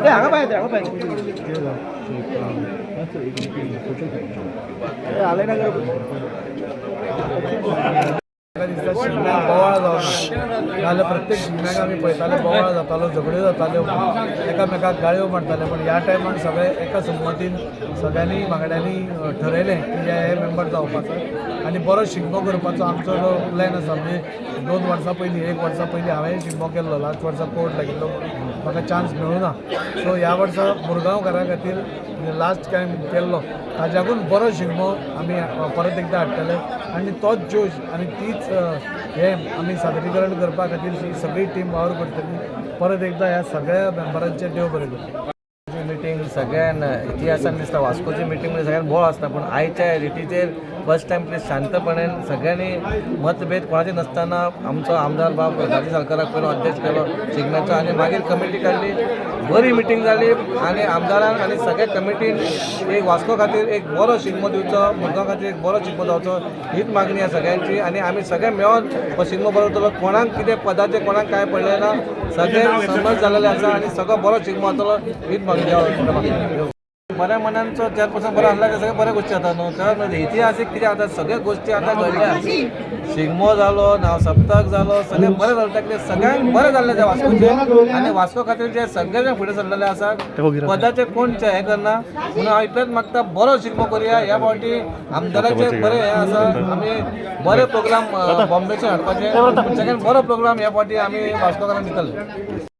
हांगा पाहिजे, हांगा पाहिजे. दिसता शिगम्याक बोवाळ जावना, नाजाल्यार प्रत्येक शिगम्याक आमी पळयताले बोवाळ जातालो, झगड्यो जाताल्यो, एकामेकाक गाळयो मारताले. पण ह्या टायमार सगळे एका संमतीन सगळ्यांनी वांगड्यांनी ठरयलें की हे मेंबर जावपाचो आनी बरो शिगमो करपाचो. आमचो जो प्लॅन आसा, म्हणजे 2 वर्सां पयलीं, एक वर्सा पयलीं हांवें शिगमो केल्लो. लास्ट वर्सा कोर्ट लागिल्लो, म्हाका चान्स मेळूं ना. सो ह्या वर्सा मुरगांवकारां खातीर लास्ट टायम केल्लो ताच्याकून बरो शिगमो आमी परत एकदां हाडटले आनी तोच जोश आनी तीच हें आमी सादरीकरण करपा खातीर ही सगळी टीम वावर करतली. परत एकदां ह्या सगळ्या मेंबरांचें देव बरें करूं. मिटींग सगळ्यान इतिहासान दिसता, वास्कोची मिटींग म्हणजे सगळ्यान बोळ आसता, पूण आयच्या रितीचेर फर्स्ट टायम कितें शांतपणान सगळ्यांनी मतभेद कोणाचे नासतना आमचो आमदार बाब राजू सरकाराक पयलो अध्यक्ष केलो शिगम्याचो आनी मागीर कमिटी काडली. बरी मिटींग जाली आनी आमदारान आनी सगळ्या कमिटीन एक वास्को खातीर एक बरो शिगमो दिवचो, मुरगांव खातीर एक बरो शिगमो जावचो हीच मागणी आसा सगळ्यांची. आनी आमी सगळे मेळोन हो शिगमो बरो जातलो. कोणाक कितें पदाचें, कोणाक कांय पडलें ना, सगळे समज जालेले आसा आनी सगळो बरो शिगमो जातलो हीच मागणी. देवा बऱ्या मनांचो चेअरपर्सन बरो आसला की सगळे बऱ्या गोष्टी जाता न्हू. तर इतिहासीक कितें आतां सगळ्यो गोश्टी आतां घडल्या, शिगमो जालो, नाव सप्तक जालो, सगळें बरें जालें. कितें सगळ्यांक बरें जाल्लें तें वास्कोचें आनी वास्को खातीर जे सगळे जाण फुडें सरलेले आसा, पदाचे कोण हें करना. म्हणून हांव इतलेंच मागता, बरो शिगमो करुया. ह्या फावटी आमदाराचे बरें हें आसा, आमी बरे प्रोग्राम बॉम्बेचे हाडपाचे, सगळ्यान बरो प्रोग्राम ह्या फावटी आमी वास्कोकारांक दितले.